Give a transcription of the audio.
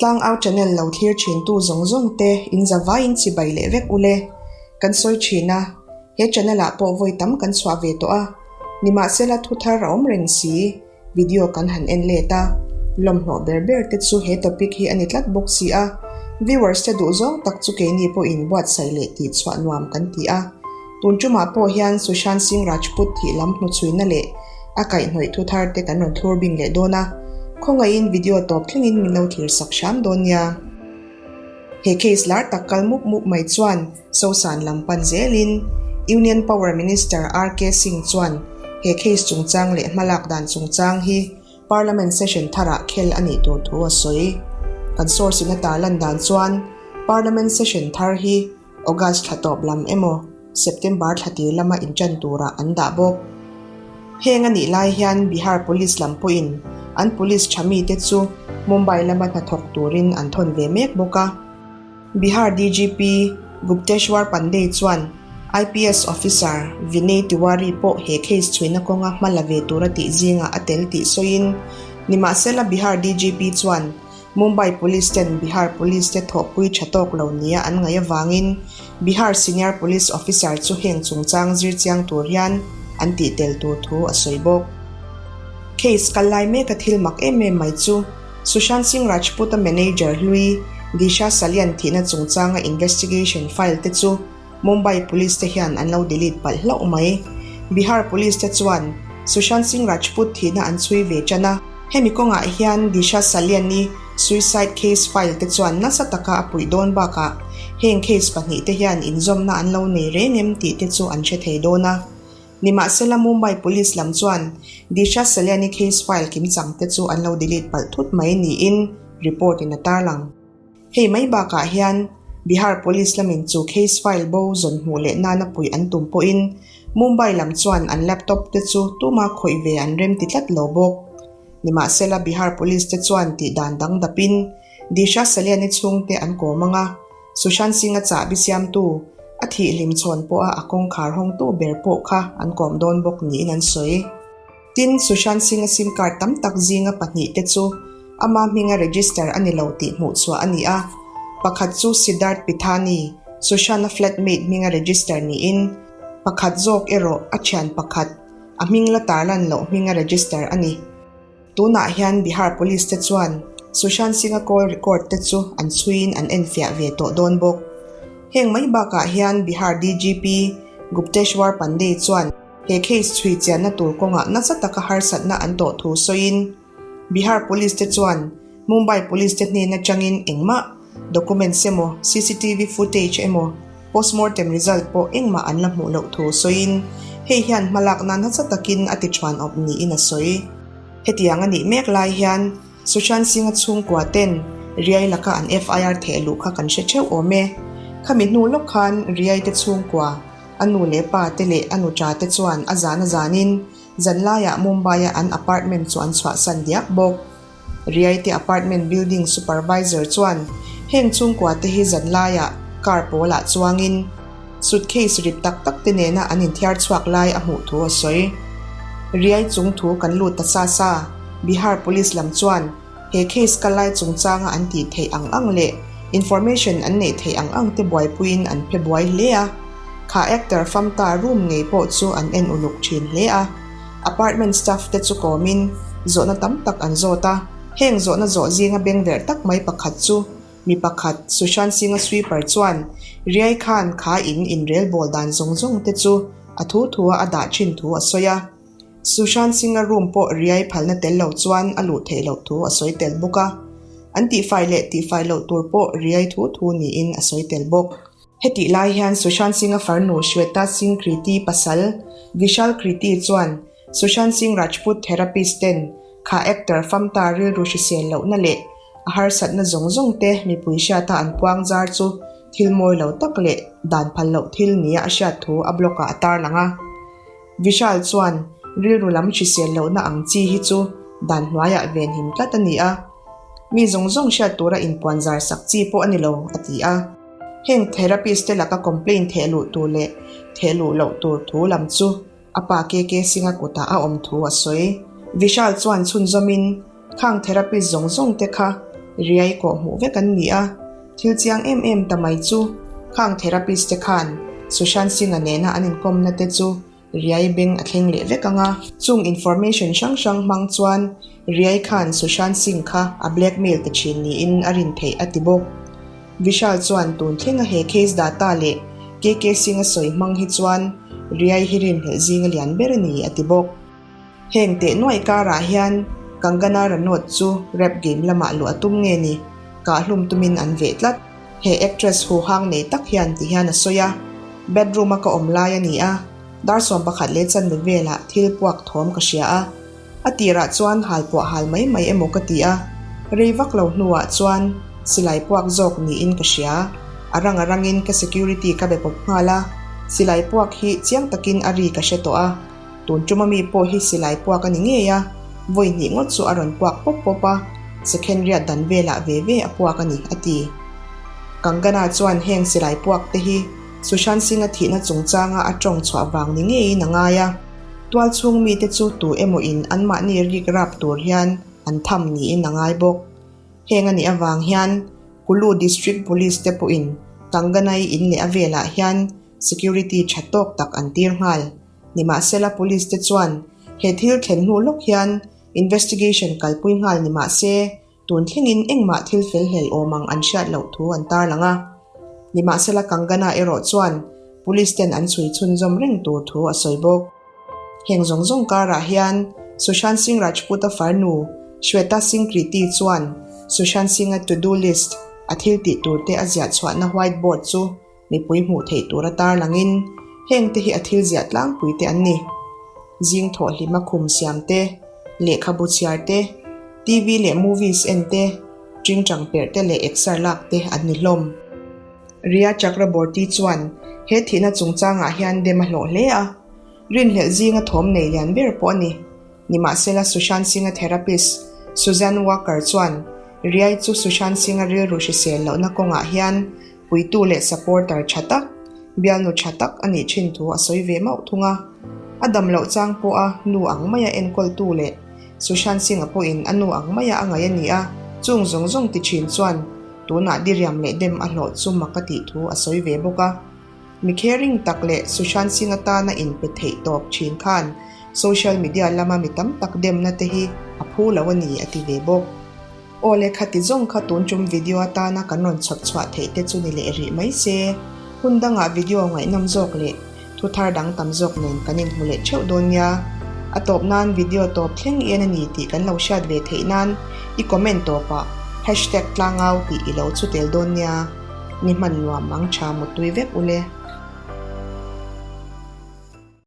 Tlangau channel lo thlir thintu zawng zawng te in zavaiin chibai leh vek ule. Kan sawi thin a, he channel ah pawh vawi tam kan chhuah ve tawh a, nimahsela thu thar a awm reng si, video kan han en let a, lawmhlawh ber ber te chu he topic hi a ni tlat bawk si a, viewers te duh zawng tak chu keini pawhin buatsaih leh tihchhuah nuam kan ti a, tun tumah pawh hian Sushant Singh Rajput thih lam hnuchhuina leh a kaihhnawih thu thar te kan rawn thlur bing leh dawn a, khawngaihin video tawp thlengin min lo thlir sak hram dawn nia. He case lar tak kal mup mup mai chuan Sosan lam pan zelin Union Power Minister RK Singh chuan he case chungchang leh hmalak dan chungchang hi Parliament session tharah khel a nih tur thu a sawi. Kan source in a tarlan dan chuan Parliament session thar hi August thla tawp lam emaw September thla tir lama inṭan turah an dah bawk. Heng a nih lai hian Bihar Police lam pawhin an police tha mite chu Mumbai lama hnathawk turin an thawn ve mek bawk a. Bihar DGP Gupteshwar Pandey chuan IPS officer Vinay Tiwari pawh he case chhuina kawnga hma la ve tura tih zingah a tel tih sawiin nimahsela Bihar DGP chuan Mumbai Police ten Bihar Police te thawhpui tha tawk lo nia an ngaih avangin Bihar Senior Police Officer chu heng chungchang zir chiang tur hian an tih tel tur thu a sawi bawk. Case kal lai meka thil mak em em mai chu Sushant Singh Rajput-a manager hlui Disha Salian thihna chungchanga investigation file te chu Mumbai Police te hian an lo delete palh hlauh mai. Bihar Police te chuan Sushant Singh Rajput thihna an chhui ve tan a. Hemi kawngah hian Disha Salian-i suicide case file te chuan nasa taka a puih dawn bakah heng case pahnihte hian inzawmna an lo nei reng em tih te chu an hre thei dawn a. Nimahsela Mumbai Police lam chuan Disha Salian-i case file kimchang te chu an lo delete palh thut mai niin report in a tarlang. Hei mai bakah hian Bihar Police lamin chu case file bo zawn hmuh leh nana puih an tum pawhin Mumbai lam chuan an laptop te chu tuma khawih ve an rem ti tlat lo bawk. Nimahsela Bihar Police te chuan tih dan dang dapin Disha Saliani chhungte an kawm ang a, Sushant Singh-a chahbi siamtu a thih hlim chhawn pawha a kawngkhar hawngtu ber pawh kha an kawm dawn bawk niin an sawi. Tin, Sushant Singh-a sim card tam tak zinga pahnihte chu ama hminga register a ni lo tih hmuh chhuah a ni a. Pakhat chu Siddharth Pithani, Sushant-a flatmate hminga register niin, pakhat zawk erawh a thian pakhat, a hming la tarlan loh hminga register a ni. Tunah hian Bihar Police te chuan Sushant Singh-a call record te chu an chhuiin an enfiah ve tawh dawn bawk. Heng mai bakah hian Bihar DGP Gupteshwar Pandey chuan, He case chhui chianna tur kawngah nasa taka harsatna an tawh thu sawiin Bihar Police te chuan Mumbai Police te hnen atangin engmah documents emaw cctv footage emaw postmortem result pawh engmah an la hmuh loh thu sawiin hei hian hmalakna nasa takin a ti thuan awp niin a sawi. Hetiang a nih mek lai hian Sushant Singh-a chhungkua ten Riai laka an FIR theh luh kha kan hre theuh awm e. Khami hnu lawk khan Riai te chhungkua A nu leh pa te leh a nuṭa te chuan a zan a zanin zanlaiah Mumbai-a an apartment chu an chhuahsan diak bawk. Riai te apartment building supervisor chuan heng chhungkua te hi zanlaiah car pawlah chuangin suitcase rip tak tak te nena an inthiar chhuak lai a hmuh thu a sawi. Riai chung thu kan lut ta sa sa, Bihar Police lam chuan he case kal lai chungchanga an tih theih ang ang leh information an neih theih ang ang te buaipuiin an phe buai hle a, kha actor famta room ngei pawh chu an en uluk thin hle a. Apartment staff te chu kawmin zawhna tam tak an zawt a, heng zawhna zawh zinga bengverh tak mai pakhat chu mi pakhat Sushant Singh-a sweeper chuan Riai khan kha in inrelbawl dan zawng zawng te chu a thu thua a dah thin thu a sawi a. Sushant Singh-a room pawh riai phalna tel lo chuan a luh theih loh thu a sawi tel bawk a. An tihfai leh tihfai loh tur pawh riai thu thu niin a sawi tel bawk. Hetih lai hian Sushant Singh-a farnu Shweta Singh Kriti pasal Vishal Kriti chuan Sushant Singh Rajput therapist ten kha actor famta rilru hrisel lohna leh a harsatna zawng zawng te mipui hriata an puang zar chu thil mawi lo tak leh dan phal loh thil nia a hriat thu a blog-ah a tarlang a. Vishal chuan rilru lam hrisel lohna ang chi hi chu dan hnuaiah venhim tlat a ni a, mi zawng zawng hriat tura inpuan zar sak chi pawh a ni lo, a ti a. Heng therapist te laka complaint theh luh tur leh theh luh loh tur thu lam chu a pa KK Singh-a kutah a awm thu a sawi. Vishal chuan chhunzawmin, Khang therapist zawng zawng te kha Riai kawh hmuh vek an ni a, thil chiang em em ta mai chu khang therapist te khan Sushant Singh-a nena an inkawmna te chu Riai beng a thleng leh vek ang a. Chung information hrang hrang hmang chuan Riai khan Sushant Singh kha a blackmail ta thin niin a rin theih a ti bawk. Vishal chuan tun thlenga he case data leh KK Singh-a sawi hmang hi chuan Riai hi rinhlelh zinga lian ber a ni a ti bawk. Heng teh nuaih karah hian Kangana Ranaut chu rap game lamah luh a tum nge ni? Kahhlum tumin an veh tlat. He actress huhang nei tak hian ti hian a sawi a, Bedroom a ka awm lai a ni a, dar 11 leh chanve velah thil puak thawm ka hria a. A tirah chuan hal puah hal mai mai emaw ka ti a, rei vak lo hnuah chuan silai puak zawk niin ka hria. A rang a rangin ka security ka be pawp nghal a, silai puak hi chiang takin a ri ka hre tawh a. Tun ṭuma mi pawh hi silai puak a ni ngei a, vawi hnih ngawt chu a rawn puak pawp pawp a, second riat dan velah ve ve a puak a ni, a ti. Kangana chuan heng silai puak te hi Sushant Singh-a thihna chungchanga a ṭawng chhuah vang ni ngeiin a ngai a, tual chhung mite chu tu emaw in anmahni rik rap tur hian an tham niin a ngai bawk. Heng a nih avang hian Kullu District Police te pawhin Kanganai in leh a velah hian security ṭha tawk tak an tir nghal. Nimahsela Police te chuan he thil thlen hnu lawk hian investigation kalpui nghal ni mahse tun thlengin engmah thil fel hlel awm ang an hriat loh thu an tarlang a. Nimahsela Kangana erawh chuan Police ten an chhui chhunzawm reng tur thu a sawi bawk. Heng zawng zawng karah hian Sushant Singh Rajput-a farnu Shweta Singh Kriti chuan Sushant Singh-a to do list a thil tih tur te a ziah chhuahna white board chu Mipui hmuh theih tura tarlangin hengte hi a thil ziah tlangpui te an ni. Zing thawhhlima khum siam te, lehkhabu chhiar te, TV leh movies en te, ṭingṭang perh te leh exer lak te an ni hlawm. Rhea Chakraborty chuan he thihna chungchangah hian dem a hlawh hle a, rinhlelh zinga thawm nei lian ber pawh a ni. Nimahsela Sushant Singh-a therapist Suzanne Walker chuan Rhea-i chu Sushant Singh-a rilru hrisel lohna kawngah hian Puitu leh supporter tha tak, bialnu tha tak a nih thin thu a sawi ve mauh thung a. A dam loh chang pawha nu ang maia enkawltu leh Sushant Singh-a pawhin a nu ang maia a ngaih a ni a, chung zawng zawng ti thin chuan tunah diriam leh dem a hlawh chu mak a tih thu a sawi ve bawk a. Mi caring tak leh Sushant Singh-a tana inpe theih tawp thin khan social media lama mi tam tak demna te hi a phu lo a ni a ti ve bawk. Aw le khati zawng kha tun tum video atana kan rawn chhawp chhuah theih te chu ni leh rih mai se. Hun dangah video ngaihnawm zawk leh thu thar dang tam zawk nen kan inhmu leh theuh dawn nia. A tawp nan video tawp thleng en a ni tih kan lo hriat ve theih nan i comment tawpah hashtag tlangau tih i lo chu tel dawn nia. Ni hman nuam mang tha mutui vek ule.